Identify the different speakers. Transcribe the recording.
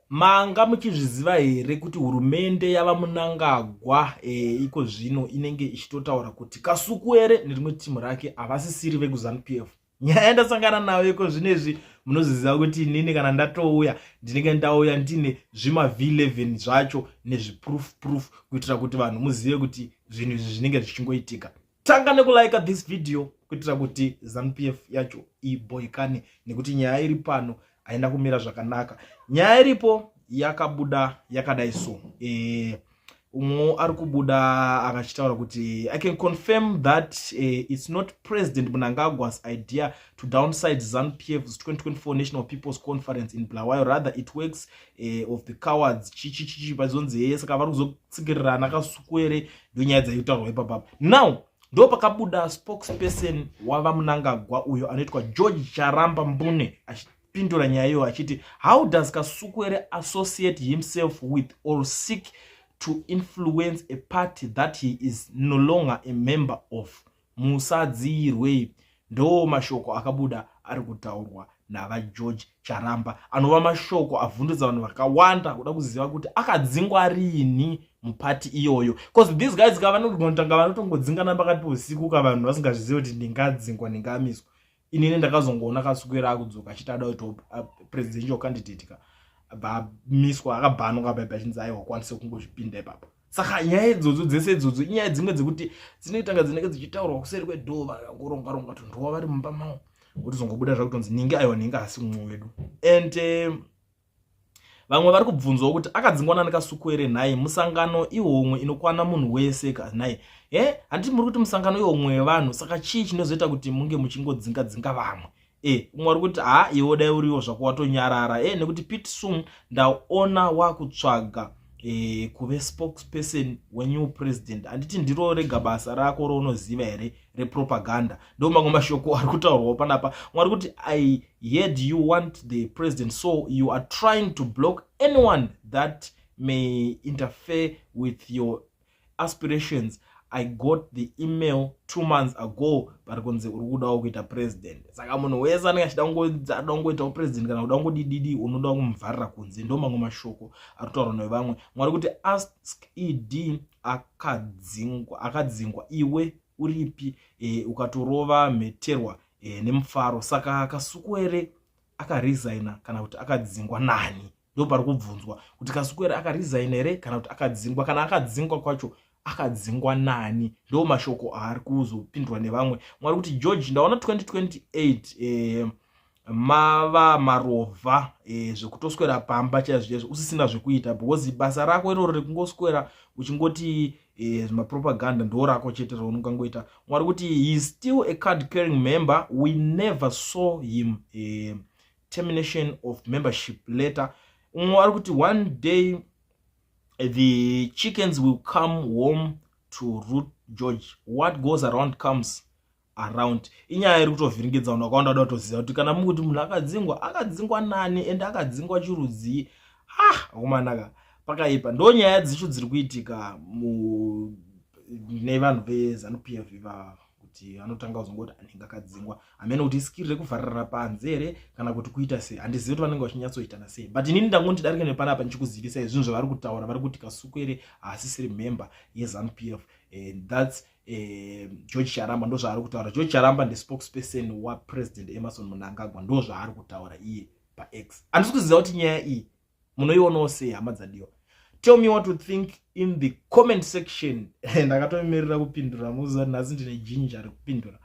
Speaker 1: Manga muchizviziva here kuti hurumende yavaMunangagwa iko zvino inenge ichitotaura kuti Kasukuwere nerimwe timu rake havasisiri vekuZanu PF? Nyaya yandasangana nayo iko zvino izvi, munozviziva kuti inini kana ndatouya ndinenge ndauya ndine zvima V11 zvacho nezviproof proof kuitira kuti vanhu muzive kuti zvinhu izvi zvinenge zvichingoitika. Tanga nekulike this video kuitira kuti Zanu PF yacho iboikane, nekuti nyaya iri pano haina kumira zvakanaka. Nyaya iripo yakabuda yakadai so, umwe ari kubuda akachitaura kuti, "I can confirm that it's not President Mnangagwa's idea to downsize ZANU PF's 2024 National People's Conference in Bulawayo. Rather, it works of the cowards." Chichichichi pazonzi yeye, saka vari kuzotsikirirana Kasukuwere. Ndonyaya dzaitaurwa ipapapa. Now ndo pakabuda spokesperson wavaMunangagwa uyo anoitwa George Charamba Mbune achipindura nyaya iyoyo achiti, "How does Kasukuwere associate himself with or seek to influence a party that he is no longer a member of? Musadzirwei." Ndo mashoko akabuda ari kutaurwa navaGeorge Charamba, anova mashoko avhundudza vanhu vakawanda kuda kuziva kuti akadzingwa riini mupati iyoyo, because these guys ka vanogona vanotongodzingana pakati peusiku ka, vanhu vasingazvizivi kuti ndingadzingwa, ndingamiswa. Inini ndakazongoona Kasukuwere akudzoka achiti ada kuita presidential candidate ka, bamiswa, akabhanwa kabaiba, achinzi aiwa, kwanise kungozvipinda ipapo. Saka nyaya idzodzo dzese idzodzo inyaya dzimwe dzekuti dzinoitanga dzinenge dzichitaurwa kuseri kwedhoo, vakangoronga-ronga tondova vari mumba mavo, wotozongobuda zvakutonzi ninge aiwa, ninge asi mumwe wedu. And vamwe vari kubvunzwawo kuti akadzingwa nani Kasukuwere nhai? Musangano ihomwe inokwana munhu wese ka nhai? Handiti muri kuti musangano ihomwe yevanhu? Saka chii chinozoita kuti munge muchingodzinga dzinga vamwe? Umwe ari kuti, ha, iwe dai uriwo zvako watonyarara, nekuti pretty soon ndaona wakutsvaga kuve spokesperson wenew president. Handiti ndiro rega basa rako raunoziva here repropaganda? Ndo mamwe mashoko ari kutaurwawo panapa. Umwe ari kuti, "I heard you want the president, so you are trying to block anyone that may interfere with your aspirations. I got the email 2 months ago." Pari kunzi uri kudawo kuita president, saka munhu wese anenge achida ada kungoitawo president kana kuda kungodididi, unoda kumuvharira kunze. Ndo mamwe mashoko ari kutaurwa nevamwe. Mwari kuti, "Ask ED, akadzingwa, akadzingwa. Iwe uripi?" Ukatorova mheterwa nemufaro. Saka Kasukuwere akaresigna kana kuti akadzingwa nani? Ndo pari kubvunzwa kuti Kasukuwere akaresigna here kana kuti akadzingwa? Kana akadzingwa kwacho, akadzingwa nani? Ndo mashoko aari kuzopindurwa nevamwe. Mwari kuti, "George, ndaona 2028 mava marovha zvekutoswera pamba chaizvo chaizvo usisina zvekuita, because basa rako iroro rekungoswera uchingoti zvimapropaganda ndo rako chete raunongangoita." Mwari kuti, "He is still a card carrying member. We never saw him termination of membership letter." Umwe ari kuti, "One day the chickens will come home to roost, George. What goes around comes around." Inyaya iri kutovhiringidza vanhu vakawanda vada kutoziva kuti kana mukuti munhu akadzingwa, akadzingwa nani, ende akadzingwa chirudzii? Ah, akomanaka, pakaipa. Ndo nyaya dzicho dziri kuitika nevanhu veZANU PF ivava, kuti anotanga kuzongoti anenge akadzingwa, hamene kuti iskiri rekuvharira panze here kana kuti kuita sei. Handizivi kuti vanenge vachinyatsoitana sei, but inini ndangoti darike nepanapa ndichikuzivisai zvinhu zvavari kutaura. Vari kuti Kasukuwere haasisiri member yeZANU PF, and that's George Charamba. Ndo zvaari kutaura George Charamba, ndespokesperson waPresident Emmerson Mnangagwa. Ndo zvaari kutaura iye paX. Handisi kuziva kuti nyaya iyi munoionawo sei, hama dzadiwa. Tell me what you think in the comment section. Ndakatomirira kupindura, muziva nhasi ndine jinja rekupindura.